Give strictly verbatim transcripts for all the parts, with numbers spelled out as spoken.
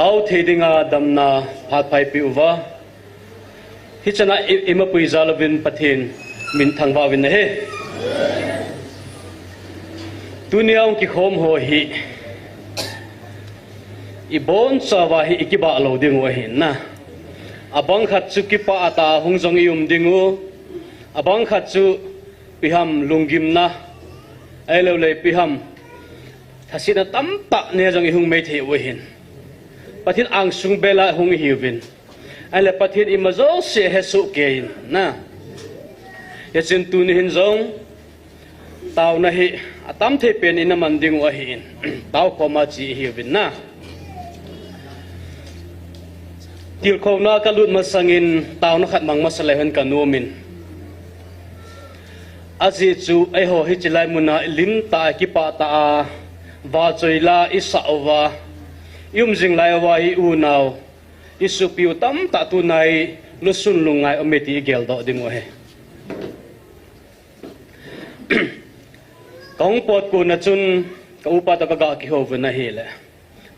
Tao thei dinga damna phat pha eipeh uva, hichana i, imapui jal uvin Pathen min thangvah uvin ahi. Tunia hung kikhom ho hi ibonchauva hi ikibah lou diu ahi na. Abang khat chu kipah tah a hung jong i um diu, abang khat chu ipi ham lunggimna, ahilouleh ipi ham thasetna tamtah nei jong ihung mei thei u ahin. Pathen angsung bela hung ihiuvin, ahileh Pathen ima jouse ahesoh kei in na. Hijeh chun tuni hin jong taona hi atam thei pen in aman diu ahin, tao khom a che ihiuvin na. Tilkhouna kalut masangin taona khat mang masa leu hen kanom in. Ajeh chu eiho hiche lai muna ilim tah a, kipah tah a, vahchoi la isah uva, i um jing lai uva hi unau, isopi u tamtah tunai lusun lungngai um e ti igeldoh diu ahi. Kahung pot kon a chun ka upa toh kaga kihou uvin ahileh,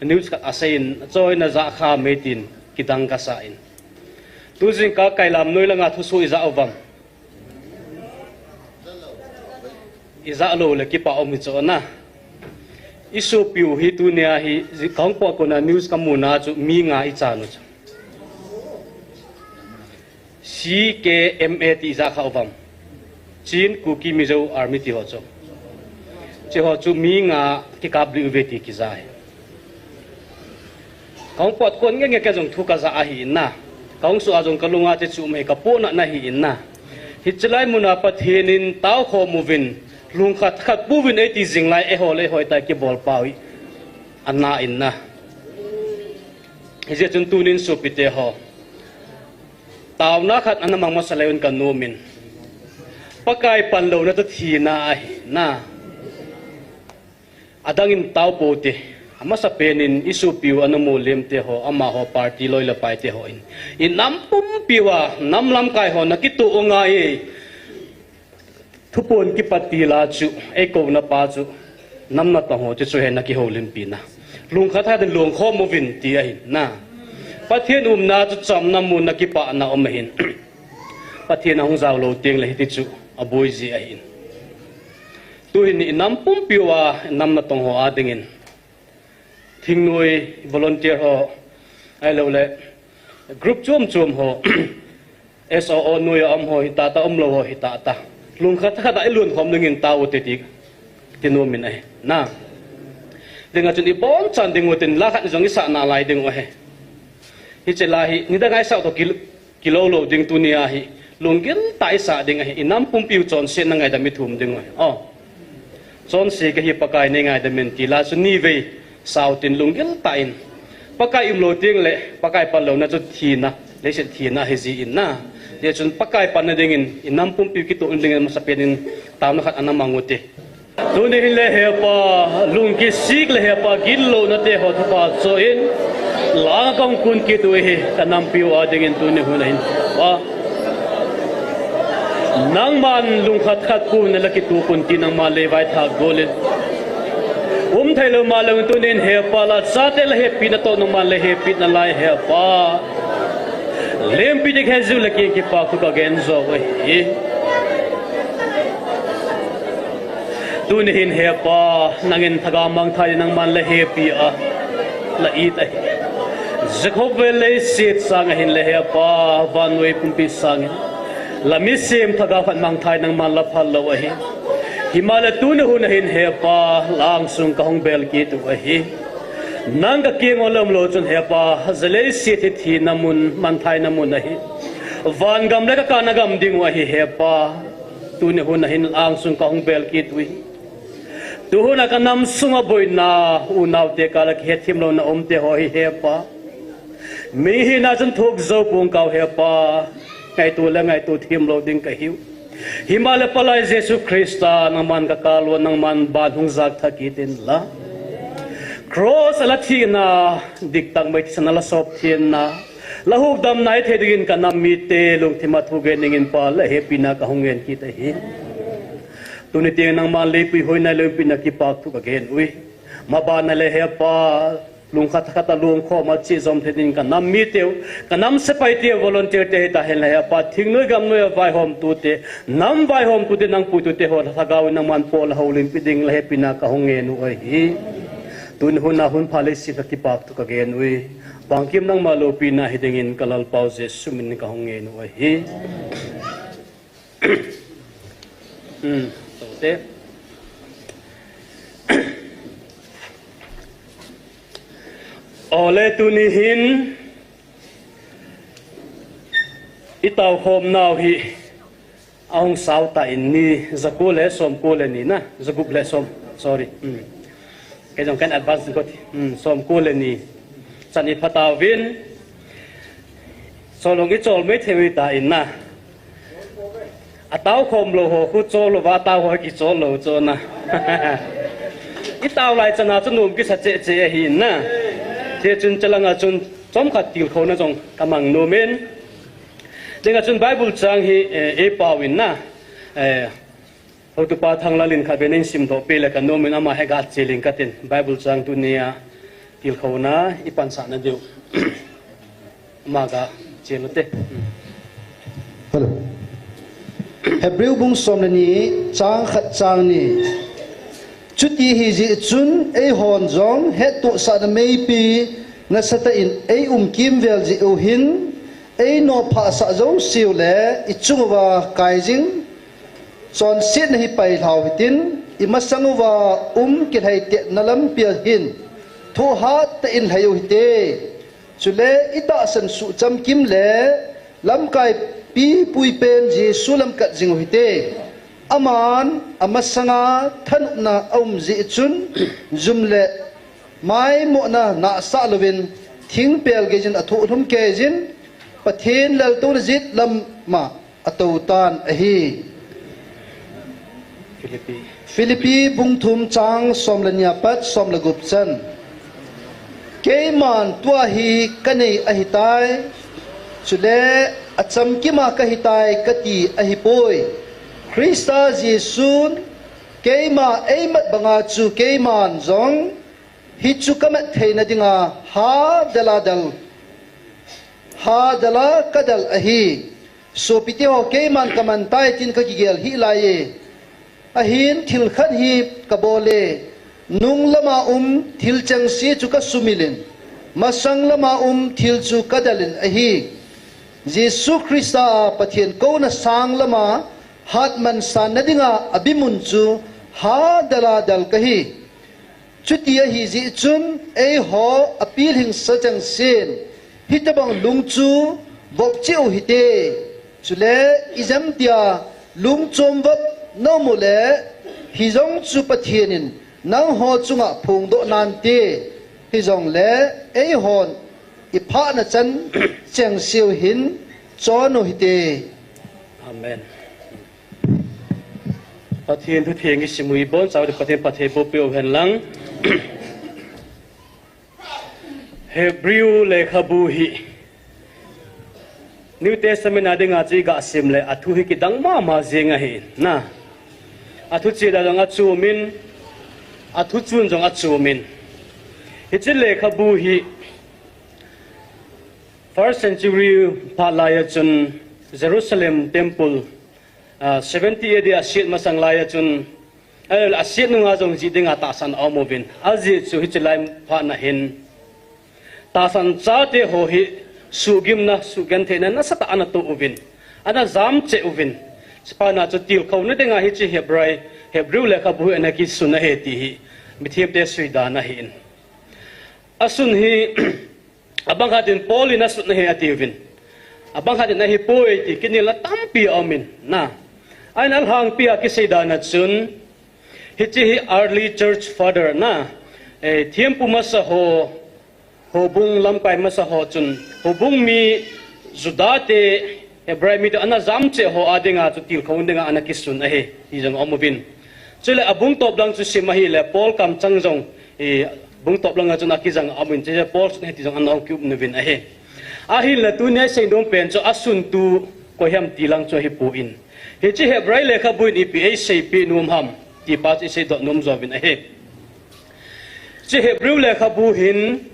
news khat asei in, achoina jah kha mei tin kidang kasa in. Tu jingkah Kailam noi langa thusoh ijah uvam? Ijah lou le kipah um hichu na. Isopi u hi tunia hi, kahung pot kon a news kamuna chu mi nga ichan u chu. C K M A ti ijah kha uvam? Chin Kuki Mizo Army ti ho chu. Hiche ho chu mi nga kikap lih uve ti kija ahi. Kahung pot kon nge nge kei jong thu kajah ahi in na. Kahung soh a jong kalunga che chu um ahi, kapohnat na ahi in na. Hiche lai muna Pathen in tao khom uvin, lungkhat khat pu uvin eiti jing lai eiho le eiho tah a kibol pau hi ana in na. Hijeh chun tunin sopite ho, taona khat ana mang masa leu hen kanom in. Pakai panlouna chu thina ahi na. Adang in tao pou te. Amasapen in isopi u ana molem te ho, amaho party loi le pai te ho in, inam pumpi uva nam lamkai ho nakitoh u ngai e. Thupon kipat til a chu, eikouna pa chu, nam natong ho chu, chu hi nakihoulimpi na. Lungkhat khat in lungkhom uvin ti ahi na. Pathen umna chu chamna mun a kipana um ahin. Pathen ahung jao lou teng le hiti chu aboi ji ahin. Tuhin inam pumpi uva, nam natong ho a dingin, thingnoi volunteer ho, ahilouleh group chom chom ho, S O O noi a um ho hita ta, umlou ho hita ta, lungkhat khat a ilungkhom dingin tao u te ti, ti nom in ahi na. Dinga chun ibonchan ding u tin la khat jong isah nalai ding u ahi. Hiche la hi nidang a isah toh kil, kilou lou ding, tunia hi lunggil tah a isah ding ahi. Inam pumpi u chonsetna ngaidam ithum ding u ahi. O, chonse kahi Pakai nei ngaidam in ti la chu nivei sao tin lunggil tah in. Pakai umlou teng le Pakai panlouna chu thina, leiset thina ahi ji in na. Hijeh chun Pakai panna dingin, inam pumpi u kitoh dingin amasapen in taona khat ana mang u te. Tuni hin le He Pa, lung kisik le He Pa, gitlouna te ho thupha choh in, lang a kahung kun kit u ahi, kanampi u a dingin tuni hun ahin Pa, nangman lungkhat khat pu na la kitup un ti nangman lei vaithak gol in. Um theilou ma lou tunin He Pa, la chate la hepina toh nangman la hepina lai He Pa. Lempi ding hen jiu le kei kipa thu kagen jou ahi. Tuni hin He Pa, nangin thagau mangthai nangman la hepi a, la it ahi. Jakob vel leiset sang ahin le He Pa, vannoi pumpi sangin la mi sem thagau khat mangthai nangman la phal lou ahi. Himahle tuni hun ahin He Pa, la angsung kahung bel kit u ahi. Nang kakiang uva la umlou chun He Pa, ja leiset hi thina mun, mangthaina mun ahi. Van gam le kakana gam ding u ahi He Pa. Tuni hun ahin la angsung kahung bel kit u ahi. Tuhun a kanam sunga boina, unaote kah a kihethem louna um te ho hi He Pa, mi hina chun thuak jou pong kau He Pa. Ngaito le ngaito them lou ding kahiu. Himahle Palai Jesu Christa, nangman kakal uva, nangman ban hung jak thak kit in la. Cross a la thina, diktak mai thisan a la sop thina, la hukdamna ithei dingin kanam mite lungthim a thugen dingin Pa, la hepina kahung ngen kit ahi. Tuni teng nangman leipui hoina le umpina kipak thu kagen u ahi. Maban a le He Pa, Lungkhat khat a lungkhom a chejom thei ding ka nam miteu, ka nam sepai teu, volunteer te hita henla, he Pa, thingnoi gamnoi a vaihomtute, nam vaihomtute, nang puitute ho Lhagao in nangman pol a houlimpi ding la hepina ka hung ngen u ahi. Tuni hun a hun pha leiset a kipah thu ka gen u ahi. Bangkim nangma loupina hi dingin ka Lalpau Jesu min in ka hung ngen u ahi. Hmm, tote. Ole tuni hin i tao khom nau hi ahung sao ta in ni za ko le som ko le ni na, za gup le som, sorry. Hmm. Kei jong kan advance ko ti. Hmm, som ko le ni. Chan i pha tauvin. Cholong i chol mai thei u ta in na. A tao khom lou ho khu chol lou va, tao ho kichol lou chu na. I tao lai chan a chu nom kisa cheh cheh ahi na. Hiche chun chalanga chun chomkhat tilkhouna jong ka mang nom in. Dinga chun Bible chang hi, eh, ei pao in na. Eh, Hotupa Thanglal in khatvei in simdoh peh le ka nom in ama he ga che ling ka tin. Bible chang tunia tilkhouna i pansah na diu. Ama ga che lou te. Hello. Hebrew bung som le ni, chang khat chang ni. Chuti ahi jeh chun eihon jong hettohsahna meipi nasatah in ei um kimvel jeh u hin, ei nophah sah jouse u le i chung uva kai jing chonsetna hi pailhau hitin, i masang uva um kilhaitetna lampi a hin thoh hat tah in lhai u hite. Chule i tahsan suh chamkim le lamkai pipui pen Jesu lam kat jing u hite. Aman a masanga thanopna a um jeh chun jum le maimohna nahsah louvin thingpel geijin a thohlhum keijin Pathen laltouna jet lama a tou tan ahi. Philippi. Philippi bung thum chang som le ni a pat som le gup chan. Keiman tua hi ka nei ahitai. Chule a chamkima ka hitai ka ti ahipoi. Christa Jesun keima eimat banga chu keiman jong hichu ka mat theina dinga ha dela del, ha dela ka del ahi. Sopite ho, keiman ka man tai tin ka kigel hih laiye. Ahin thil khat hi ka bole, nung lama um thil chengse chu ka sumilin, masang lama um thil chu ka delin ahi. Jesu Christa a Pathen kouna sang lama hatman sanna dinga a bimun chu ha dela del ka hi. Chuti ahi jeh chun eiho a pilhingsa chengsen hitobang lung chu vop cheh u hite. Chule ijemtia lungchom vop na um ule hijong chu Pathen in nangho chunga phongdoh nante. Hijongle eihon i phahna chan chengse u hin chon u hite. Amen. Pathen thu theng i sim u i bonchauva Pathen phatthei boh peh u hen lang. Hebrew lekhabu hi New Testament a dinga chu i ga sim le a thu hi kidang mama jeng ahi na. A thu cheda jong a chumin, a thu chun jong a chumin. Hiche lekhabu hi first century phat laiya chun Jerusalem temple, ah, seventy A D a set masang laiya chun, a, a set nunga jong jih dinga tahsan a um uvin. Ajeh chu hiche lai phat na hin tahsan chate ho hi suhgimna, suhgentheina nasatah ana toh uvin, ana jam cheh uvin. Chuphat na chu tilkhouna dinga hiche Hebrai, Hebrew lekhabu hi ana kisun ahi ti hi mithemte suidan ahin. Asun hi, abang khat in Paul in asun ahi atiuvin. Abang khat in ahipoi ti kinelna tampi aumin na. Ahin alhangpia kiseidan a chun, hiche hi early church father na, eh, thempu masa ho, houbung lamkai masa ho chun, houbung mi Juda te, Hebrai mite ana jam cheh ho a dinga chu tilkhouna dinga ana kisun ahi, ti jong aum uvin. Chule abung top lang chu sim ahile, Paul kamchang jong, eh, bung top langa chun akijang aum in, chule Paul sun ahi ti jong ana hung kium uvin ahi. Ahinla tunia seinom pen chu asuntu koi ham ti lang chu ahipon. Hiche Hebrai lekhabu in ipi eiseipeh nom ham, ti pa chu iseidoh nom jouvin ahi. Hiche Hebrew lekhabu hin,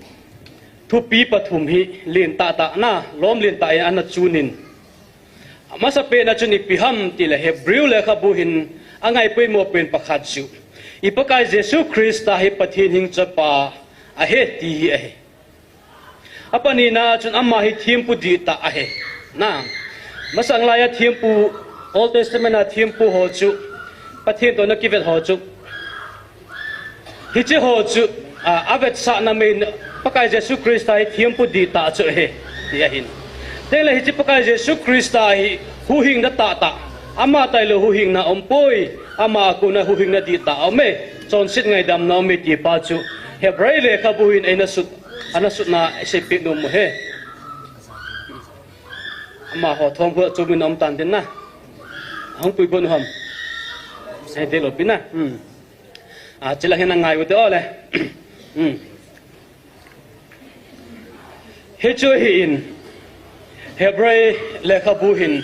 thupi pathum hi lentah tah na, lom lentah in ana chunin. Amasa pen a chun ipi ham tile Hebrew lekhabu hin angaipoimo pen pakhat chu, i Pakai Jesu Christa hi Pathen hing chapa ahi ti hi ahi. Apanina chun ama hi thempu dihtah ahi. Na, masang laiya thempu, Old Testament a thempu ho chu, Pathen toh ana kivet ho chu, hiche ho chu, a, avetsahna mei Pakai Jesu Christa hi thempu dihtah chu ahi, ti ahin. Tengle hiche Pakai Jesu Christa hi huhhingna tahtah, ama tailou huhhingna umpoi, ama a kona huhhingna dihtah aume, chonset ngaidamna aume ti pa chu Hebrai lekhabu hin eina sut, ana sutna eiseipeh nom u ahi. Amaho thom khu chumin aum tan tin na. Ahung pui gon u ham. Sei te lopi na. Hmm. A, chila hin angai u te ole. Hmm. Hichu ahin, Hebrai lekhabu hin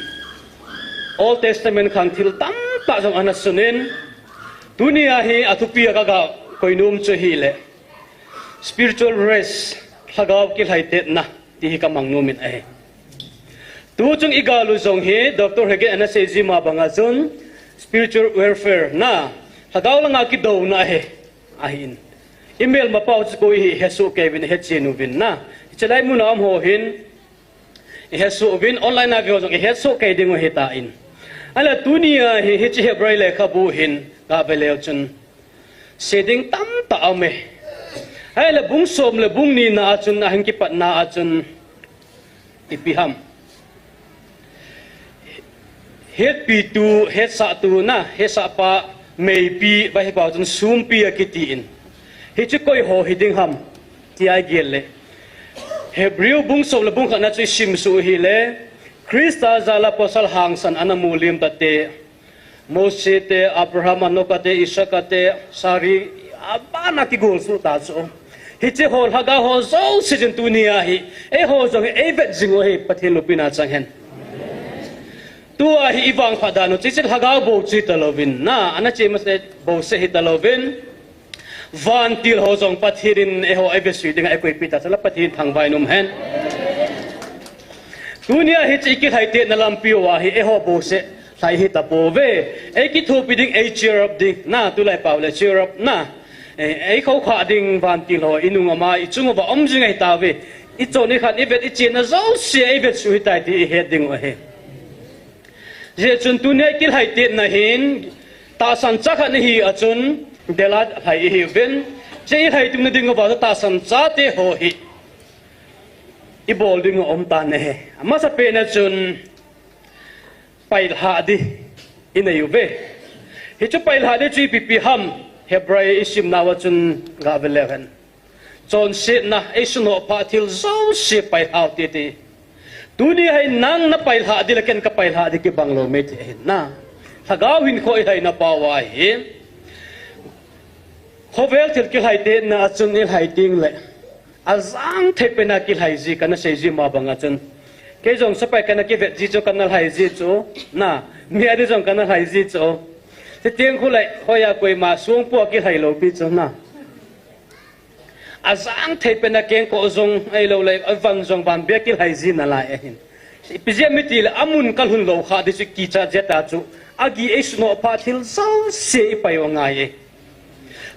Old Testament khang thil tamtah jong ana sunin, tunia hi athupi a kaga koi nom chu ahile spiritual race, lhagao kilhaitetna ti hi kamang nomin ahi. Tuchung igal u jong hi Doctor Hagin ana seiji ma banga chun spiritual warfare na, lhagao langa kidouna ahi. Ahin, imelmapau chu koi hi hesoh kei uvin, hechen uvin na. Hiche lai muna um ho hin ihesoh uvin, online a ve ho jong ihesoh kei dingu ahitan. Ahile tunia hi hiche Hebrai lekhabu hin gave leu chun sei ding tamtah aume. Ahile bung som le bung nina a chun, ahin kipatna a chun ipi ham, hetpitu, hetsahtu na, hetsahpa meipi, vaihepau chun sumpi akitin. Hichu koiho hiding ham tia igel le, Hebrew bung som le bung khatna chu isimsuh u hile, Christa jala apostle hangsan ana mulim tate, Mose te, Abraham, Enoka te, Isaka te, Sari, abana kigolsuh ta chu, hiche ho lhagao ho jouse chun tunia hi eiho jong hi eivet jing u ahi, Pathen loupina chang hen. Tua hi ivangphat dan u chu hiche lhagao bou chu hitalouvin na, ana che masa bouseh hitalouvin, vantil ho jong Pathen in eiho eivetsui dinga eikoipi ta chula Pathen thangvah in um hen. Tunia hiche ikilhaitetna lampi uva hi eiho bouseh lhai hitapouve. Eikithopi ding, ei cheer up ding na, tulai pao le cheer up na, ei, eikhoukhah ding vantil ho inung uva, ichung uva um jing ahitauve. Ichon ikhan ivet ichenna jouse eivetsui hitai ti ihet dingu ahi. Hijeh chun tunia ikilhaitetna hin tahsan cha khat nahi a chun, dela lhai ihiuvin, hiche ilhai tuna dinguva tahsan chate ho hi ibol dingu aum tan ahi. Amasapen a chun pailhah di inei uve. Hichu pailhah di chu ipipi ham, Hebrai isimnauva chun gave leu hen, chonsetna, eisunoh phah thil jouse pailhah u ti ti. Tunia hi nang napailhah di le ken kapailhah di kibang lou mei ti ahin na. Lhagao hinkho ilhaina pao a hi, khovel thil kilhaitetna a chun ilhai tengle ajang thei pena kilhai ji, kana seiji ma banga chun, kei jong sapai kana kivet ji chu, kana lhai ji chu na, mi adi jong kana lhai ji chu. Chuteng khulai hoiya koima songpua kilhai lou pi chu na. Ajang thei pena kengkoh jong ahiloule avan jong vanbia kilhai ji nalai ahin. Ipi jeh ham itile amun kalhun lou khah di chu kichat jeh a chu, agi eisunoh phah thil jouse ipai u angai e.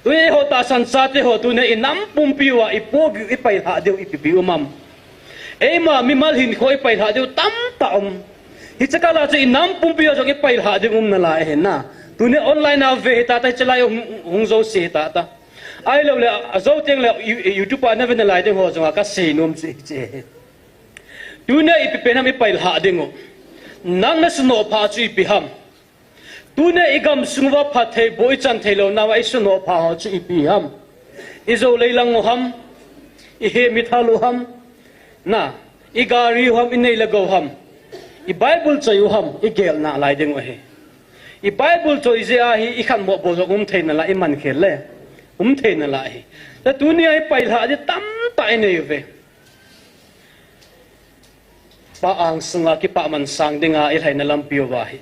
Tuni eiho tahsan chate ho tunia inam pumpi uva ipohgih u ipailhah diu ipipi um am? Eima mimal hinkho ipailhah diu tamtah um. Hiche kala chu inam pumpi uva jong ipailhah ding um nalai ahi na. Tunia online a ve hitata, hiche lai hung, hung jouse hitata, ahiloule ajou tengle You-, YouTube a nave nalai ding ho jonga kasei nom chu hiche hi. Tunia ipi pen ham ipailhah dingu? Nang nasunoh phah chu ipi ham? Tunia igamsung uva phattheiboh ichan theilounauva isunoh phah ho chu ipi ham? Ijou leilang u ham? Ihem ithal u ham? Na, igari u ham, inei le gou ham? I Bible choi u ham? Igel nalai dingu ahi. I Bible choi jeh a hi ikhatmoh bou jong um thei nalai, iman khel le um thei nalai ahi. Chule tunia ipailhah di tamtah inei uve. Pa angsunga kipahman sang dinga ilhaina lampi uva hi,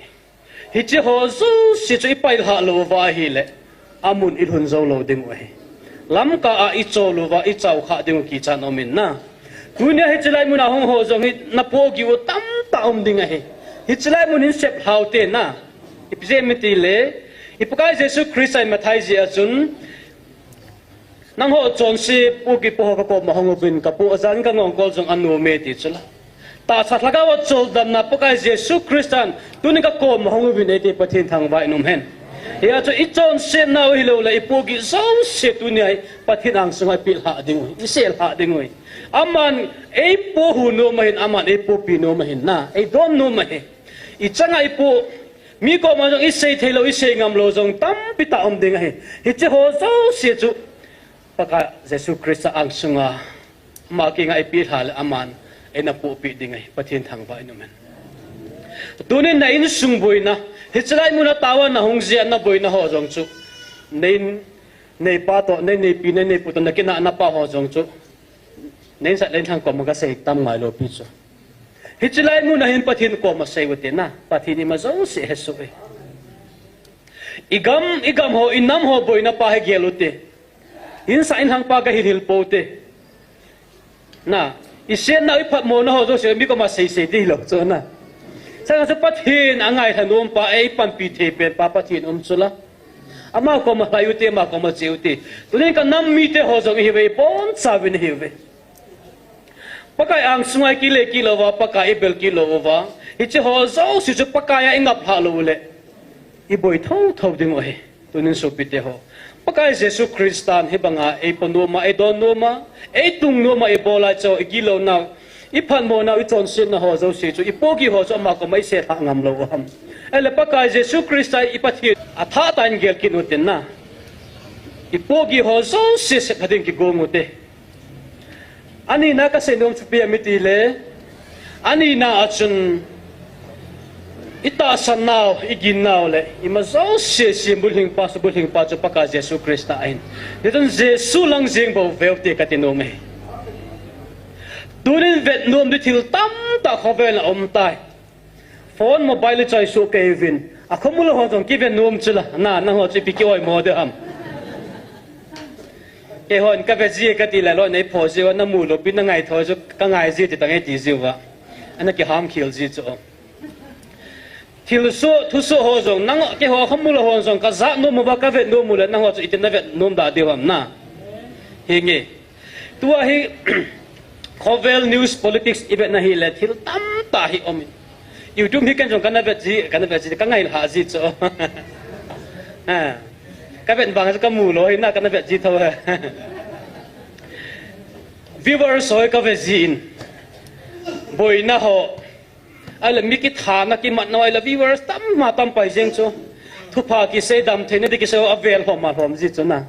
hiche ho jouse chu ipailhah lou uva ahile amun ilhun jou lou dingu ahi. Lamkah a ichol uva ichao khah dingu kichat um in na. Tunia hiche lai muna hung ho jong hi napohgih u tamtah um ding ahi. Hiche lai mun hin sep lhau te na. Ipi jeh ham itile, i Pakai Jesu Christa in Matthai jeh a chun, nangho chonse pohgih po ho kakoma hung uvin, kapoh jal in kangong kol jong anom e ti chu la. Tahsa lhagao a choldamna Pakai Jesu Christan, tuni kakoma hung uvin eiti Pathen thangvah in um hen. Hia chu ichonsetnau hilou le ipohgih jouse tunia hi Pathen angsunga ipeh lhah ding u, iseh lhah ding u. Aman eipoh hu nom ahin, aman eipohpi nom ahin na, eidon nom ahi. Ichanga ipoh, mi koma jong isei theilou, isei ngamlou jong tampi tah um ding ahi. Hiche ho jouse chu Pakai Jesu Christa angsunga, ama kinga ipeh lhah le aman eina pohpeh ding ahi, Pathen thangvah in um hen. Tunin na insung boina, hiche lai muna taona hung jia na boina ho jong chu, nei, neipa toh, nei, neipi, nei, neipu toh, na kinahna pa ho jong chu, nei insat le inlhang koma kasei tam ngailou pi chu. Hiche lai muna hin Pathen koma sei u te na, Pathen in ima jouse hesoh e. Igam, igam ho, inam ho boina pa hi gel u te. Insat inlhang pa gahil hil pou te. Na, isetnau iphatmona ho jouse mi koma seisei ding hilou chu na. Sanga chu Pathen angailha nom pa, eipanpi thei pen pa Pathen um chu la. Ama koma lhai u te, ama koma che u te. Tunin kanam mite ho jong ihiuve, ibonchauvin ihiuve. Pakai angsunga ikile kit lou uva, Pakai ibel kit lou uva, hiche ho jouse chu Pakai a ingap lhah lou u le, iboi thouthou ding u ahi. Tunin sopite ho, Pakai Jesu Christan hibanga eipoh noma, eidon noma, eitung noma, ibol a chu igilounau, iphatmonau, ichonsetna ho jouse chu, ipohgih ho chu ama koma iseh lhah ngamlou u ham? Ahile Pakai Jesu Christa i Pathen athah tah in gel kit u tin na, ipohgih ho jouse sep lha ding kigong u te. Anina kasei nom chu ipi ham itile, anina a chun itahsannau, iginnau le ima jouse sembulhing pa, subulhing pa chu Pakai Jesu Christa ahin. Hichun Jesu lang jeng bou veu te kati nom e. Tunin vet nom ding thil tamtah khovel a um tai. Phone, mobile ichoi soh kei uvin, akhomulou ho jong kivet nom chu la, na, nangho chu ipi ki-oimo diu ham? Keihon kavet ji e kati le loi neipho jiu, namu lou pi, nangaithou jiu, kangai ji e ti tange ti jiu va, ana kiham khel ji chu. Thilsoh, thusoh ho jong, nang, keiho akhomulou ho jong kajah nom uva, kavet nom u le, nangho chu iti navet nom da diu ham na? Hinge. Tua hi, khovel news, politics ivet na hile thil tamtah hi um in. YouTube hi ken jong kana vet ji, kana vet ji, kangai lha ji chu. Ha. Kavet vang chu kamu lou hi na, kana vet ji tho. Viewers ho kavet ji in. Boina ho. Ahile mi kithana kimatna ho ahile viewers tam ma tam pai jeng chu. Thupha kisei, damtheina ding kisei ho avel lhom ma lhom ji chu na.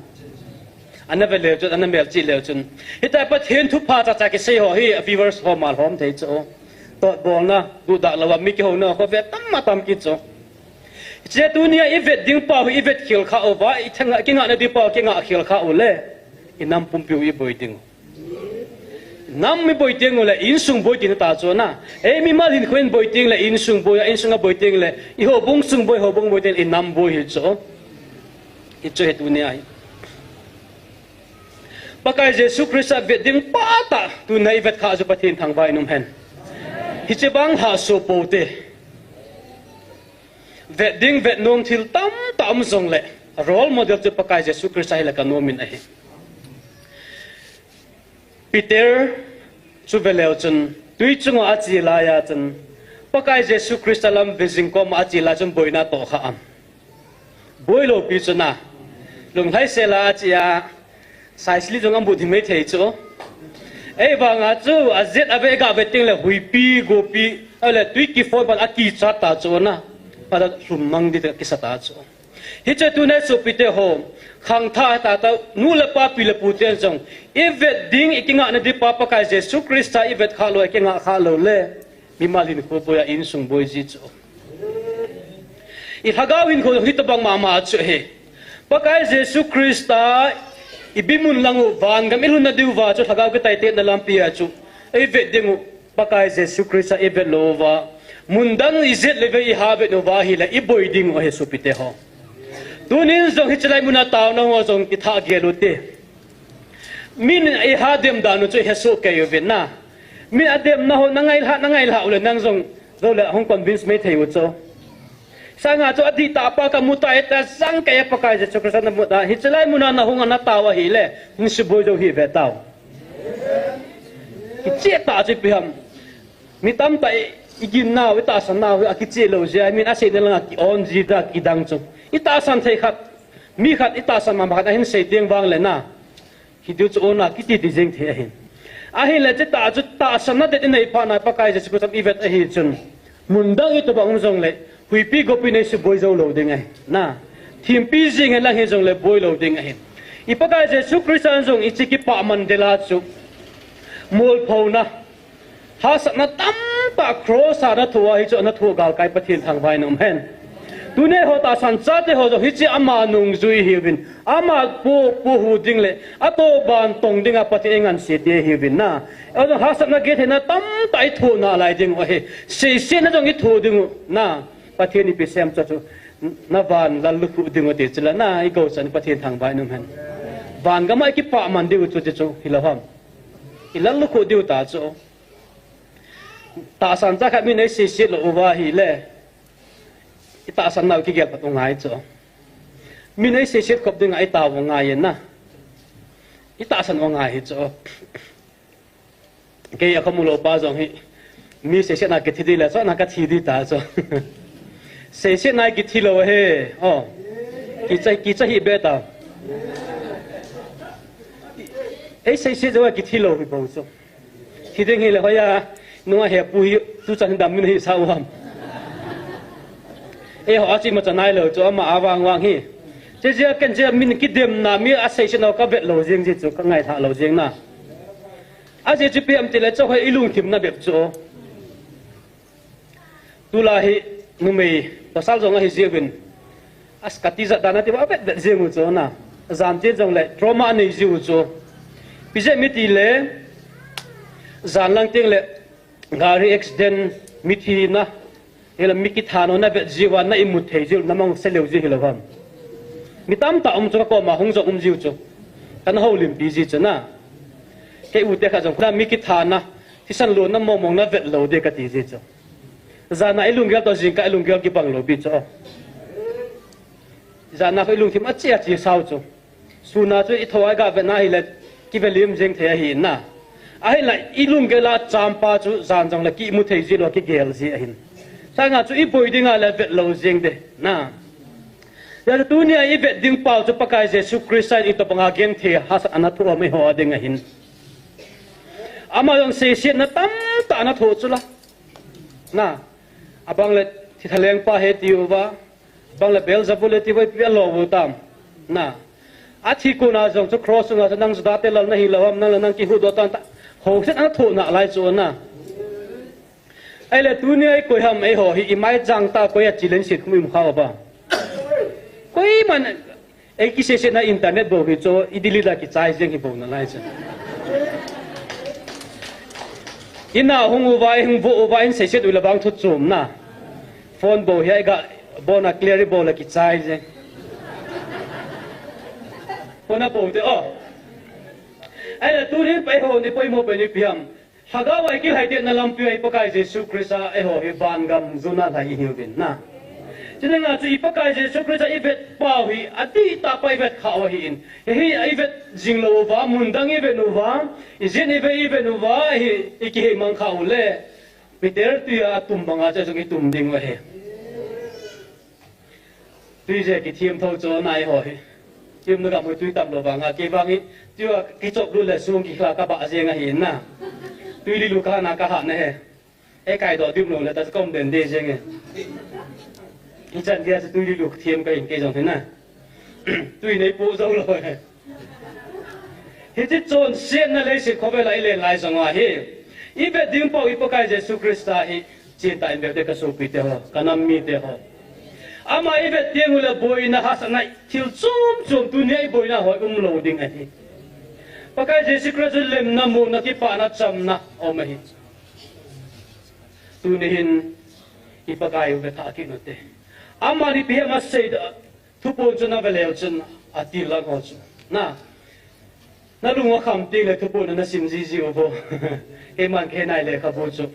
Ana ve leu chun, ana melchih leu chun. Hitia Pathen thupha chacha kisei ho hi viewers lhom ma lhom thei chu. Totbolna, duhdah louva mi kihouna ho ve tam ma tam kit chu. Hiche tunia ivet ding pau hi ivet khel kha uva, ithanga kingahna ding pau kingah khel kha u le, inam pumpiu iboi ding u. Nam iboi teng u le insung boi tina ta chu na. Ei, mimal hinkho in boi teng le insung boi, a insunga boi teng le, i houbung sung boi, houbung boi teng le inam boi hi chu. Hichu hi tunia hi. Pakai Jesu Christa vet ding phat a, tuna ivet kha chu Pathen thangvah in um hen. Hiche bang lhahsuh pou te. Vet ding, vet nom thil tamtah um jongle, role model chu Pakai Jesu Christa hile kanom in ahi. Peter chu ve leu chun, tui chunga ache laiya chun, Pakai Jesu Christa lam ve jing koma ache lai chun boina atoh kha am? Boi lou pi chu na. Lunglhaisel a ache a, Saisili jong amu ding maithei chu. Ei vanga chu, ajet ave, ga ve teng le huipi, gopi, ale tui kiphon pan akichat ta chu na. Pada lhum mang ding kisa ta chu. Hiche tuna sopite ho, khangthah tah tah, nu le pa, pi le pu ten jong, ivet ding, ikingahna ding pa Pakai Jesu Christa ivet kha lou, ikingah kha lou le, mimal hinkho boi a insung boi ji chu. I lhagao hinkho hitobang mama chu ahi. Pakai Jesu Christa ibimun lang u, vangam ilhunna diuva chu lhagao kitaitetna lampi a chu, ivet ding u, Pakai Jesu Christa ivet lou uva, mun dang ijet le ve iha vet uva ahile iboi ding u ahi sopite ho. Tunin jong hiche lai muna taona ho jong kithah gel u te. Min iha dem dan u chu ihesoh kei uvin na. Min ademna ho, nangailha, nangailha ule nang jong, jole hung convince mai thei u chu. Sanga chu adih tah pa kamu tai, tahsan kei a Pakai Jesu Christa namu ta. Hiche lai muna nahung a natao ahile, hung suboi jou hih ve tao. Kicheh tah chu ipi ham. Mi tamtah i, iginnau, itahsannau, akicheh lou jeh a, min aseina langa ki-on ji ta kidang chu. Itahsan thei khat, mi khat itahsan mama khat ahin sei teng vang le na. Hichu chu ona kiti ti jeng thei ahin. Ahinle chutah chu tahsanna det inei phat na Pakai Jesu Christa ivet ahi chun. Mun dang itobang um jongle, huipi gopi nei suboi jou lou ding ahi. Na, thimpi jing hen lang hijongle boi lou ding ahi. I Pakai Jesu Christa jong hiche kipah man del a chu. Molphona. Hahsatna tamtah cross a nathoh a hichu nathoh galkai Pathen thangvah in um hen. Tuni eiho tahsan chate ho jong hiche ama nungjui hiuvin. Ama pu, puhu ding le, atoh ban tong dinga Pathen eingansei te hiuvin na. Eiho jong hahsatna gel theina tamtah ithoh nalai ding u ahi. Seisetna jong ithoh ding u na. Pathen ipi sem chu chu. Na van lallukhuh ding u ti chu la na. Igou chan Pathen thangvah in um hen. Van gam a ikipah man diu chu ti chu hilou ham. Ilallukhuh diu ta chu. Tahsan cha khat min eiseiset lou uva ahile. Itahsan nau kigel phat u ngai chu. Min eiseiset khop dinga itao u ngai na. Itahsan u ngai hi chu. Kei a kamu lou pa jong hi. Mi seisetna kithi di le, chu na kathi di ta chu. Seisetna kithi lou he. Oh. Kicha, kicha hih be ta. Eiseiset jou a kithi lou hi bou chu. Thi ding hile hoiya, nunga hepu hi, tuchan hi dam min hi sa u ham. Eiho a chi ma cha nai lou chu, ama a vang vang hi. Che jeh a ken jeh a min kidemna, mi aseisetna kavet lou jeng jeh chu, kangaithah lou jeng na. Ajeh chu ipi ham tile chu hoi ilungthim na bep chu. Tulai hi numei pasal jong ahi jiuvin. As kati jat dan ati va vet vet jeng u chu na. Jan chen jongle trauma anei jiu chu. Ipi jeh ham itile jan lang tengle gari accident, mi thina, hila mi kithana navet jiuva na imut thei jiu, namang se leu jiu hilou ham. Mi tamtah um chu kakoma hung jong um jiu chu. Kana houlimpi ji chu na. Kei u te khat jong na mi kithana, thisan lona mong mong navet lou ding kati ji chu. Jana ilunggel toh jingkah ilunggel kibang lou pi chu. Jana kho ilungthim achi achi sau chu. Suna chu ithoa iga vetna hile kive lim jeng thei ahi na. Ahinla ilunggel a champa chu jan jongle kimu thei ji lou kigel ji ahin. Sanga chu iboi dinga le vet lou jeng de na. Hijeh a tunia ivet ding pau chu Pakai Jesu Christa in itobanga genthei hahsatna thu a eiho a ding ahin. Ama jong seisetna tamtah ana thoh chu la. Na, abang le thi thaleng pa he tiuva, abang le Beelzebul he tiuva, ipi alo u tam. Na, athi kona jong chu cross sunga chu nang Juda te lal nahi lou ham, nang le nang kihuhdoh tan ta. Houset ana thoh nalai chu na. Ahile tunia ikoi ham eiho hi imai chang ta koi a challenge sit kum im kha uva. Koiman Ei, kiseisetna internet bou hi chu, i delete a kichai jeng hi bou nalai chu. Ina hung uva, i hung vo uva, in seiset u le vang thu chom na. Phone bou hi, i ga, bona clear i bou le kichai jeng. Phone a bou te, oh. Ahile tunin pai ho ni poimo pen ipi ham. Lhagao a i kilhaitetna lampi a i Pakai Jesu Christa eiho hi vangam juna lhai i hiuvin na. Chulanga chu i Pakai Jesu Christa i vet pau hi, adih tah pa i vet khah u ahin. Hihi i vet jing lou uva, mun dang i vet uva, i jin i ve i vet uva, hi i kihei mang khah u le. Peter tui a tum banga chu jong i tum ding u ahi. Tui je kithem tho chu nai ho hi. Kim na gam hoi tui tam lou vanga, kei vang hi, tui a kichop lut le sung kikhla ka bah jeng ahi na. Tui lilu ka na ka ha na he. E kai doh dim lou le ta kom den de jeng e. Hichan dia chu tui lilu them ka in kei jong hi na. Tui nei pu jou lou he. Hiti chonsetna leiset khovel a i len lai jong ahi. I vet ding pau i Pakai Jesu Christa hi. Chita in vet te ka sopi te ho, ka nam mite ho. Ama i vet teng u le boina hahsatna thil chom chom tunia i boina ho um lou ding ahi. Pakai Jesu Christa lemna muna kipana chamna um ahi. Tuni hin i Pakai u ve kha kit u te. Amani ipi ham asei da, Thupon chu na ve leu chun a til lang ho chu. Na. Nalung akham teng le thupuina nasim jiji uvo. Keiman kahe nai lekhabu chu.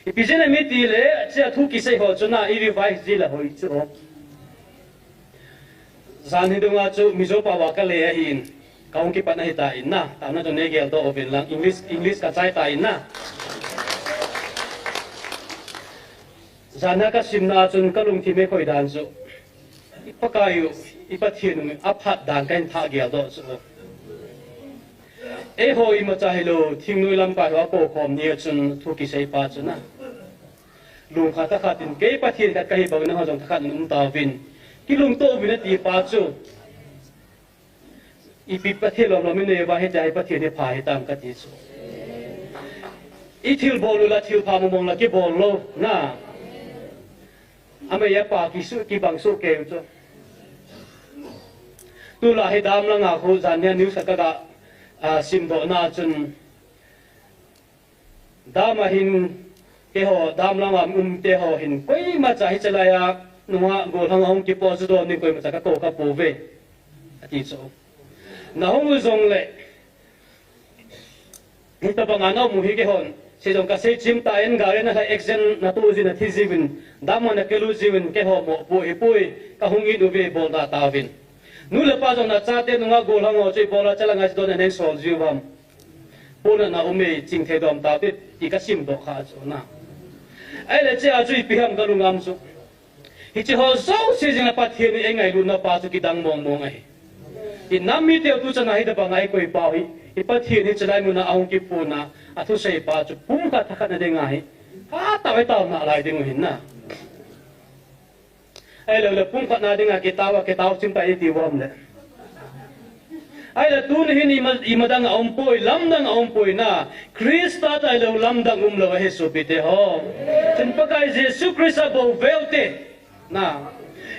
Ipi jeh inem itile, hiche a thu kisei ho chu na i revise ji le hoi chu. Jan hi dunga chu Mizo pao a kale ahin, kahung kipat ahitan na, taona chu nei geldoh uvin lang, English, English kachai tan na. Jan a kasimna chun kalungthim eikoi dan chu, i Pakai u, i Pathen u aphat dan kahin thah geldoh chu. Eiho imacha hilou, thingnoi lamkai ho akou khom ni a chun thu kisei pa chu na, lungkhat thakhat in, kei Pathen khat kahi bang in nangho jong thakhat in um tauvin, kilungto uvin ati pa chu. Ipi Pathen lom lom inei uva hitia hi Pathen hi pha hitam kati chu. I thilbol u la thilpha mong mong la kibol lou na. Amei apa kisu kibang soh kei u chu. Tulai hi dam langa khu jan nia news a kaga, ah, simdoh na chun, dam a hin keiho, dam langa um te ho hin koimacha hiche laiya nunga gollhang ahung kipoh chu don ding koimacha kakou kapouve, ati chu. Nahung u jongle, hitabanga naum u hi keihon sei jong kasei chim tan, gari nalhai accident natoh jiuvin nathi jiuvin, dam a nakilut jiuvin, keiho mopoh hipoi, kahung in uve, bol da tauvin. Nu le pa jong nachate nunga gollhang ho chu ibola chalanga chu don a nei sol jiu ham. Pona na um e, chingthei dom taute, ti kasimdoh kha chu na. Ahile hichea chu ipi ham kalung a um chu, hiche ho jouse jeng a Pathen in eingailutna pa chu kidang mong mong ahi. Inam miteu tuchan a hitabanga eikoi pau hi, i Pathen hi hiche lai muna ahung kipuina, athusei pa chu pumkhat thakhat na dinga hi, hatah a itao nalai ding u ahin na. Ahilou le pumkhat na dinga kitao a, kitao chim ta iti uvam le. Ahile tuni hin ima, ima dang aumpoi, lamdang aumpoi na. Christa tah hilou lamdang umlou ahi sopite ho. Chun Pakai Jesu Christa bou veute na.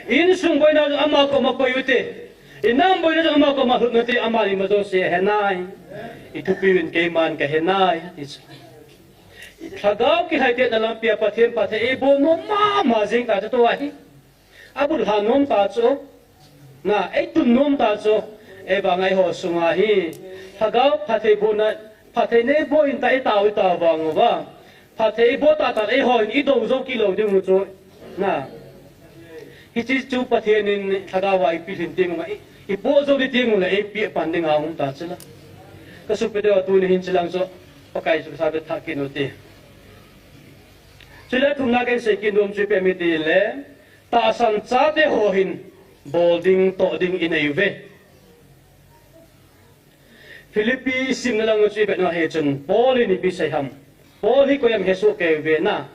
Insung boina ama koma koi ute. Inam boina ama koma lhut ute, aman ima jouse ahe nai. Ithupiuvin keiman kahe nai, ati chu. Lhagao kilhaitetna lampia Pathen phatthei eiboh nom mama jing ta chu tua hi. Abulha nom ta chu. Na, eitun nom ta chu. Eivang eiho sunga hi. Lhagao phatthei bohna, phatthei neiboh in ta itao, itao vang uva. Phatthei eiboh tahtah le eihon idou jou kit lou ding u chu. Na. Hiche chu Pathen in lhagao a eipeh lhin teng u ma, i, iboh jou ding teng u le eipeh pan dinga um ta chu la. Kasopite ho tuni hin chulang chu Pakai chu sa be thah kit u hite. Chule thumna kahin sei kit nom chu ipi ham itile, tahsan chate ho hin bol ding, toh ding inei uve. Philippi isimna lang chu ivet u ahi chun, Paul in ipi asei ham. Paul hi koi ham hesoh kei uve na.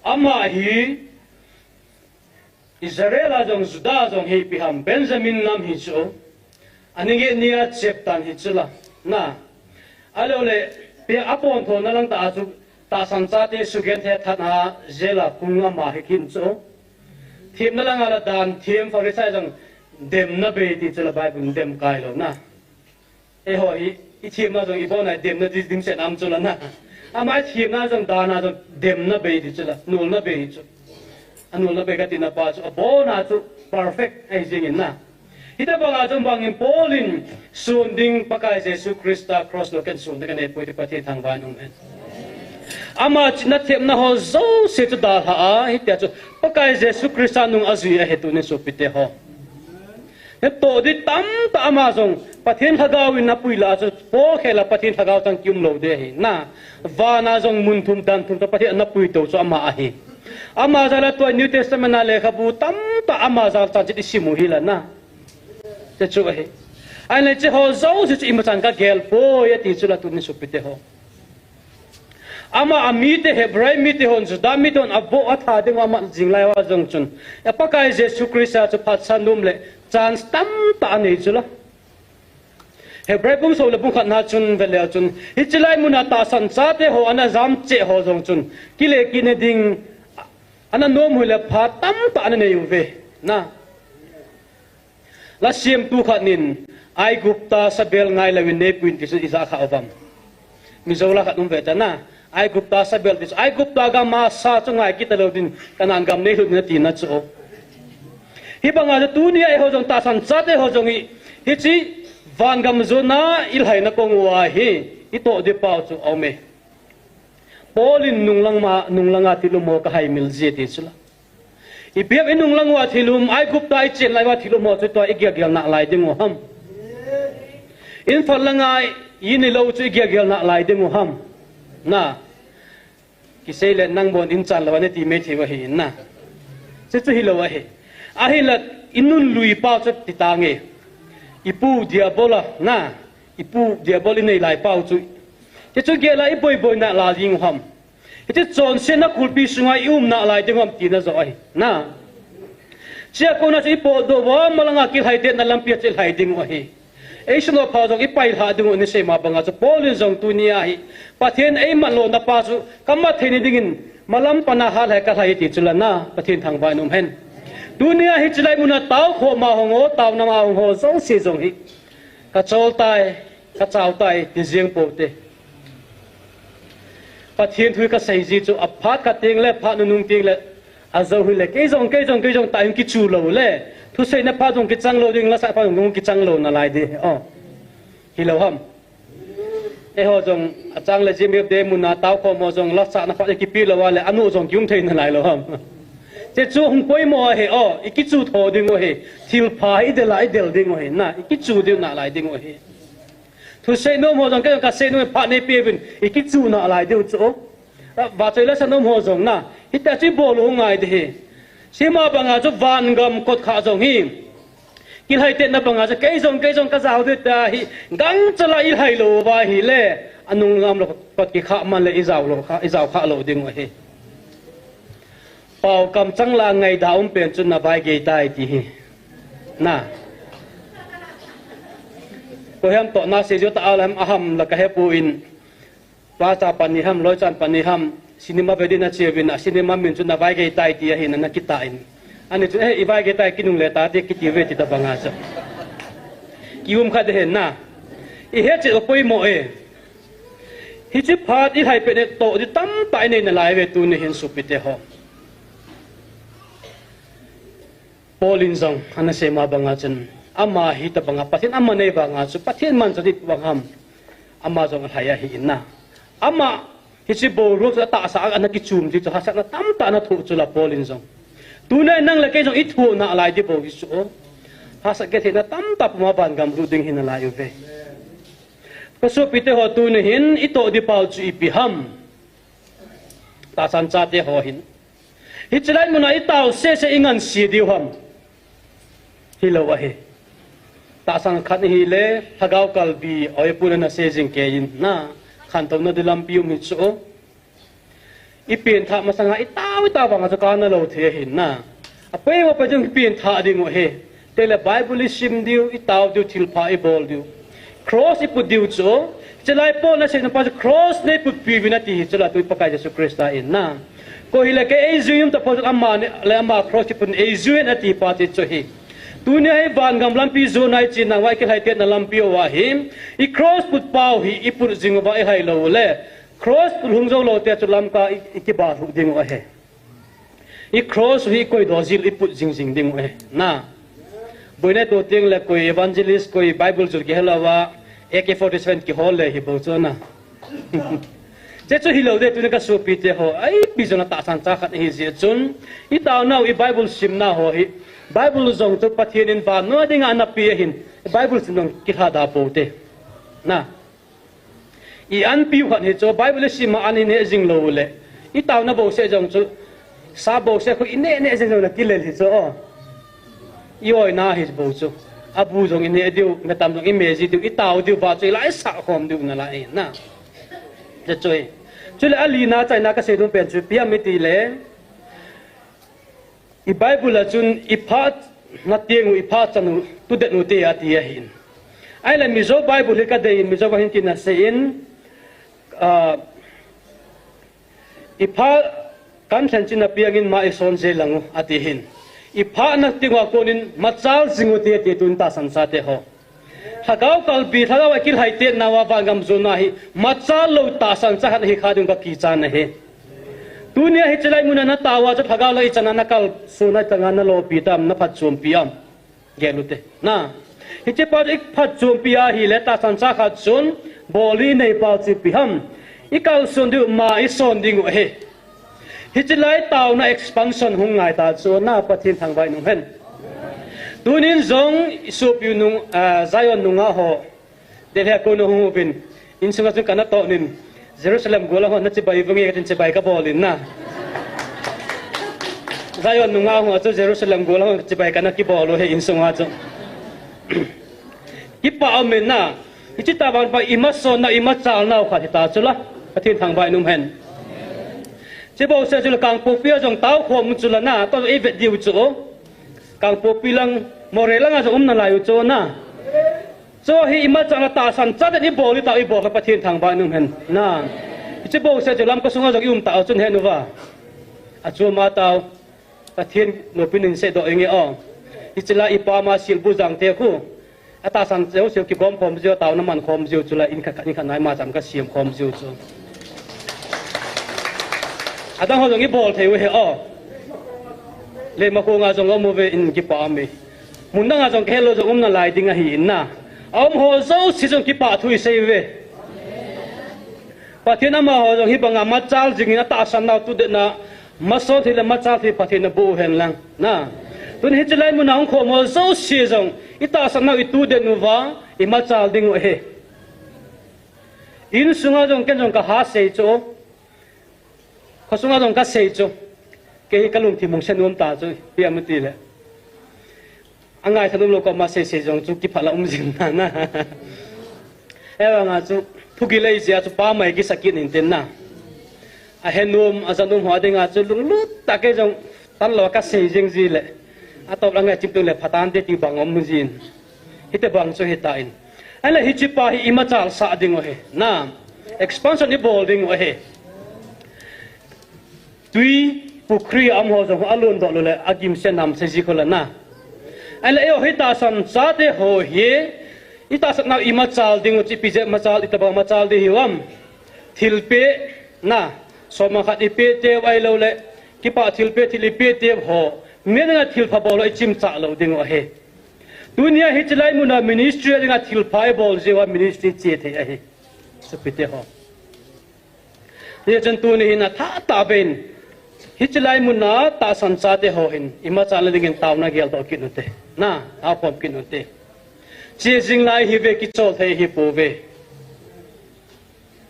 Ama hi Israel a jong, Juda a jong hi ipi ham, Benjamin nam hi chu. Ani nge nia chep tan hi chu la. Na. Ahilou le, ipi aponthona lang tah a chu, tahsan chate sugenthei tah a, jail a kung ama hi khin chu. Themna langa la dan them, Pharisai jong demna bei ti chu la Bible in dem kai lou na. Eiho hi, ithemna jong ibon a demna di dimset am chu la na. Ama ithemna jong dan a jong demna bei ti chu la, nolna bei chu. Anolna bei kati na pa chu, abon a chu perfect ahi jing in na. Hitabang a chu bang in Paul in sun ding Pakai Jesu Christa cross lou ken sun ding kanei poi ti Pathen thangvah in um hen. Ama chihna themna ho jouse chu dalha a, hitia chu Pakai Jesu Christa nung ajui ahi tuni sopite ho. Hitoh ding tamtah ama jong Pathen Lhagao in apui lah a chu Paul khel a Pathen Lhagao chang kium lou ding ahi. Na, van a jong mun thum dan thum toh Pathen ana pui tou chu ama ahi. Ama jal a tua New Testament a lekhabu tamtah ama jal chan chu isim u hi la na. Hiche chu ahi. Ahile hiche ho jouse chu imachan kagel poi ati chu la tuni sopite ho. Ama amite, Hebrai mite hon, Juda mite hon, aboh atha ding u amat jing lai uva jong chun, a Pakai Jesu Christa chu phatsah nom le chance tamtah anei chu la. Hebrai bung som le bung khat na chun ve leu chun, hiche lai muna tahsan chate ho ana jam cheh ho jong chun, kile kit na ding, ana nom u le pha tamtah ana nei uve. Na. La semtu khat in, Aigupta sabel ngai louvin neipui in ti chu ija kha uvam. Mizo la khat um ve ta na. Aigupta sabel ti chu, Aigupta gam a sa chu ngai kit talou ding, Canaan gam neilhut ding ati na chu. Hibang a chu tuni a eiho jong tahsan chate ho jong hi, Hiche vangam jona i lhaina kong uva hi i toh ding pau chu aume. Paul in nunglang ma, nunglanga thil um ho ka haimil ji ti chula. Ipi ham i nunglang uva thil um, Aigupta i chen lai uva thil um ho chu tua i gelgel nalai ding u ham. In phat langa i ni lou chu i gelgel nalai ding u ham. Na. Kisei le nang bon in chan lou a nati mai thei u ahi na. Chuchu hilou ahi. Ahinla i nun lui pau chu ti tange. I pu Diabol a na. I pu Diabol i nei lai pau chu. Chuchu gel a i boiboi nalai ding u ham. Hiche chonsetna khulpi sunga i um nalai ding u ham tina joh ahi. Na. Chua kona chu i potdoh uva, malanga kilhaitetna lampi a chu i lhai ding u ahi. Ei sunga pha jong i pailha ding u ahi, seima banga chu Paul in jong tunia hi Pathen ei mat lona pa chu ka mat thei na dingin malam pana hat le ka lhai ti chula na, Pathen thangvah in um hen. Tunia hiche lai muna tao khoma hung ho, taona ma hung ho jouse jong hi ka chol tai, ka chao tai ti jeng pou te. Pathen thu ka sei ji chu aphat khat teng le, phat nunung teng le, ajou hile, kei jong, kei jong, kei jong, ta in kichu lou le. Thuseina phat jong kichang lou ding, lasah phat jong kichang lou nalai ding. Oh. Hilou ham. Eiho jong, achang le jim ep de muna tao khom ho jong, lasahna phat kipe lou a le, anu jong kium thei nalai lou ham. Chuchu hung poimo ahi, oh, i kichu tho ding u ahi. Thilpha i del a, i del ding u ahi, na, i kichu ding nalai ding u ahi. Thusei nom ho jong, kei jong ka sei nom phat nei pe uvin, i kichu nalai diu chu. Vachoi lasah nom ho jong na, hitia chu i bol u ngai ding ahi. Seima banga chu vangam kot kha jong hi. Kilhaitetna banga chu kei jong, kei jong ka jao ding tia hi, gangchal a i lhai lou uva ahile, anung lam lou kot kikha man le i jao lou kha, i jao kha lou ding u ahi. Pao kamchang la ngaida um pen chu na vaigei tai ti hi. Na. Koi ham toh na sei jo ta a lam aham la ka hepoi. Pastor pani ham, loichan pani ham, cinema ve ding na che uvin a, cinema min chu na vaigei tai ti ahi na, na kitah in. Ani chu, eh, i vaigei tai kinungle ta ti kiti uve ti tabanga chu. Kium kha ding ahi na. I het chet u poimo e. Hiche phat i lhai pet ne toh ding tamtah i nei nalai uve tuni hin sopite ho. Paul in jong, ana seima banga chun, ama hi tabanga, Pathen ama nei vanga chu, Pathen man chu ding bang ham, ama jong alhai ahi in na. Ama, hiche boruak chu atahsa a ana kichum ding chu, hahsatna tamtah ana thoh chula Paul in jong. Tunia nang le kei jong i thoh nalai ding bou hi chu. Hahsat kitheina tamtah puma vangam lut ding hi nalai uve. Ka sopite ho tuni hin, i toh ding pau chu ipi ham. Tahsan chate ho hin. Hiche lai muna i tao sese i ngansi diu ham. Hilou ahi. Tahsan khat hile, lhagao kalbi, oi puna na sei jing kei in na, khantouna ding lampi um hi chu. I pengthah masanga i tao, i tao vanga chu kana lou thei ahi na. Apoi uva pa jong i pengthah ding u ahi. Tele Bible i sim diu, i tao diu, thilpha i bol diu. Cross i put diu chu. Chulai Paul na seina pa chu cross nei putpi uvin ati hi chula tui Pakai Jesu Christa in na. Koi hile kei ei jui um ta pau chu ama ni le ama cross i put in ei jui in ati pa ti chu hi. Tunia hi vangam lampi jona i chenna uva i kilhaitetna lampi uva hi. I cross put pau hi i put jing uva i lhai lou le. Cross put hung jou lou te chu Lamka i, i kibal lhuh ding u ahi. I cross hi koi do jil i put jing jing ding u ahi. Na. Boina to teng le koi evangelist, koi Bible jul kihel uva, A K forty-seven kihol le hi bou chu na. Chuchu hilou ding tuni ka sopite ho, ipi jong a tahsan cha khat hi jeh chun, i taonau i Bible simna ho hi, Bible jong chu Pathen in vannoi dinga ana pe ahin, Bible sim jong kilha da pou te. Na. I anpiu khat hi chu, Bible i sim a an i neh jing lou le. I taona bouseh jong chu, sa bouseh khu i neh neh jing jong le kilel hi chu, o. I oina hi bou chu. Abu jong i neh diu, metam jong i me ji diu, i tao diu, va chu i la i sah khom diu nalai na. Chuchu hi. Chule alina chaina ka sei nom pen chu, ipi ham i ti le. I Bible a chun i phat na teng u, i phat chan u, tudet u te ati ahin. Ahile Mizo Bible hi ka dei in, Mizo va hin tina sei in, ah, i phat kan lhen chin a piang in ma i son je lang u ati hin. I phat na teng u a kon in machal jing u te ati tun tahsan chate ho. Lhagao kalbi, lhagao a kilhaitetna uva vangam jona hi, machal lou tahsan cha khat hi kha ding ka kichat na hi. Tunia hiche lai muna na tao a chu lhagao la i chan a na kalson a i tanga na lopi tam, na phatchompi am. Gel u te. Na. Hiche pa chu iphatchompi ahile tahsan cha khat chun bol inei pau chu ipi ham? Ikalson diu ma ison dingu ahi. Hiche lai taona expansion hung ngai ta chu na Pathen thangvah in umhen. Tunin jong isopiu nung, ah, Zion nungah ho Delhi a kona hung uvin, insunga chun kana toh nin, Jerusalem gola ho nachibai vange katin chibai kabol in na. Zion nungah ho chu Jerusalem gola ho chibai kana kibol u ahi insunga chu. Kipa umin na, hiche tavan pa imasonna imachalnau khat hita chula, Pathen thangvah in umhen. Chubou seh chule Kangpokpi a jong taokhom u chula na, toh ivet diu chu. Kangpokpi lang, Moreh langa jong um nalai u chu na. Chu hi imachalna tahsan chaten ibol itau ibol kha Pathen thangvah in umhen na. Hichubou seh chu Lamka sunga jong ium tau chun hen uva. Achom a tau. Pathen loupina in seidoh inge o. Hiche lai ipa ma Silbujang te khu. Atahsan jouse kigom khom jiu, taona man khom jiu chula in khat khat in khat nai ma cham kasem khom jiu chu. Adang ho jong ibol thei u ahi o. Leimakhong a jong um uve in kipa ume. Mun danga jong kahelou jong um nalai ding ahi in na. Aum ho jouse jong kipah thu isei uve. Pathen amaho jong hibanga machal jingin atahsan nau tudetna, mason thei le machal thei Pathen naboh u hen lang. Na. Tun hiche lai muna hung khom ho jouse jong, itahsan nau itudet uva, imachal dingu ahi. Insunga jong ken jong kaha sei chu. Khosunga jong kasei chu. Kei hi kalungthim hung se nom ta chu, ipi ham itile. Angaitha nomlou koma sei sei jong chu kiphat la um jing na na. Ahivanga chu, thu gilei jeh a chu pamai kisa kit in tin na. Ahe nom, aja nom ho dinga chu lunglut tah kei jong tanlou kasei jing ji le. Atop la ngai chim tung le phatante ti bang um jin. Hiti bang chu hitan. Ahile hiche pa hi imachal sah dingu ahi. Na, expansion ibol dingu ahi. Tui, pukhri a um ho jong alon doh lou le, agimse namse ji khu la na. Ahile eiho hi tahsan chate ho hi, itahsan nau imachal dingu chu ipi jeh machal, itobang machal ding hiu ham. Thilpeh, na, soma khat ipeh teu ahilou le, kipah thilpeh, thil ipeh teu ho, mi dinga thilpha bol ho ichimchah lou dingu ahi. Tunia hiche lai muna ministry a dinga thilpha ibol jeh uva ministry che thei ahi. Sopite ho. Hijeh chun tuni hin athah tah beh in, hiche lai muna tahsan chate ho hin, imachalna dingin taona geldoh kit ute. Na, taokhom kit ute. Che jing lai hiuve kichol thei hipouve.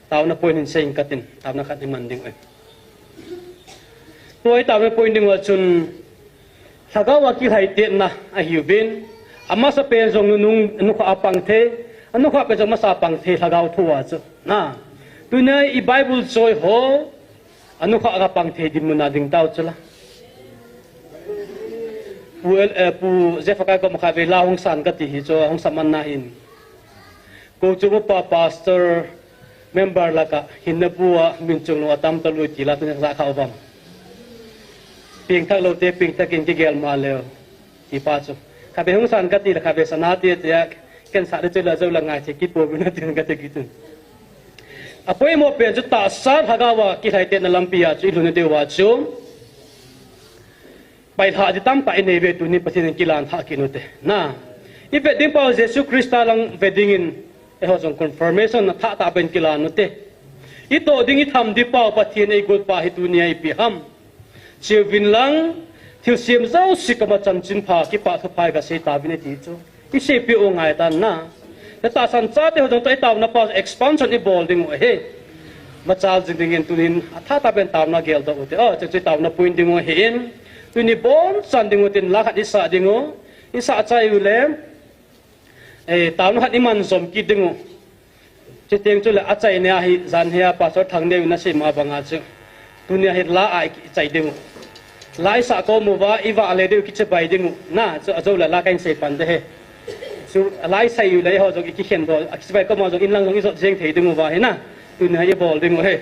Taona point hin seiyin katin, taona khat iman ding uve. Tua itaona point ding uva chun, Lhagao a kilhaitetna ahiuvin, amasapen jong nunung, anukhah a pang thei, anukhah pen jong amasa a pang thei Lhagao thu a chu. Na, tunia i Bible choi ho, anukhah a pang thei dinmun a ding tau chula. Pu El, eh, Pu Jeff Akai koma khatvei la hung san kati hi chu, hung saman na hin. Kou chu upa pastor member laka hinna bua min chunglou atam talou ti la tunia kasah kha uvam. Pengthah lou te pengthah in kigel ma leu. Ti pa chu. Khatvei hung san kati le khatvei sana ti tia ken sah le chu la jou la ngai che kipouvin tin kati kit un. Apoimo pen chu tahsa Lhagao a kilhaitetna lampi a chu ilhun diu va chu. Pailhah di tamtah inei uve tunin Pathen in kilan thah kit ute. Na. Ivet ding pau Jesu Christa lang ve dingin, eiho jong confirmation na thah tah beh in kilan ute. Itoh ding itham di pau Pathen eigot pa hi tunia ipi ham. Cheuvin lang, thilsem jouse koma chanchin pha, kipah thu pha kasei tauvin ati chu. Iseipi u ngai tan na. Tahsan chate ho jong toh itaona pa expansion ibol dingu ahi. Machal jing dingin tunin athah tah beh in taona geldoh ute. O, chu chu itaona point dingu ahin. Tuni bonchan dingu tin la khat isah dingu. Isah chai u le. Eh, taona khat iman jom kit dingu. Chuteng chule achaina hi janhia Pastor Thangneo in asei ma banga chu. Tunia hi la a ichai dingu. La isah kom uva, ivah le diu kichibai dingu. Na, chu ajou le la kahin sei pan de hi. Chu la isah u le eiho jong ikikhen doh, akichibai koma jong inlang jong ijot jeng thei dingu va hi na. Tunia ibol dingu hi.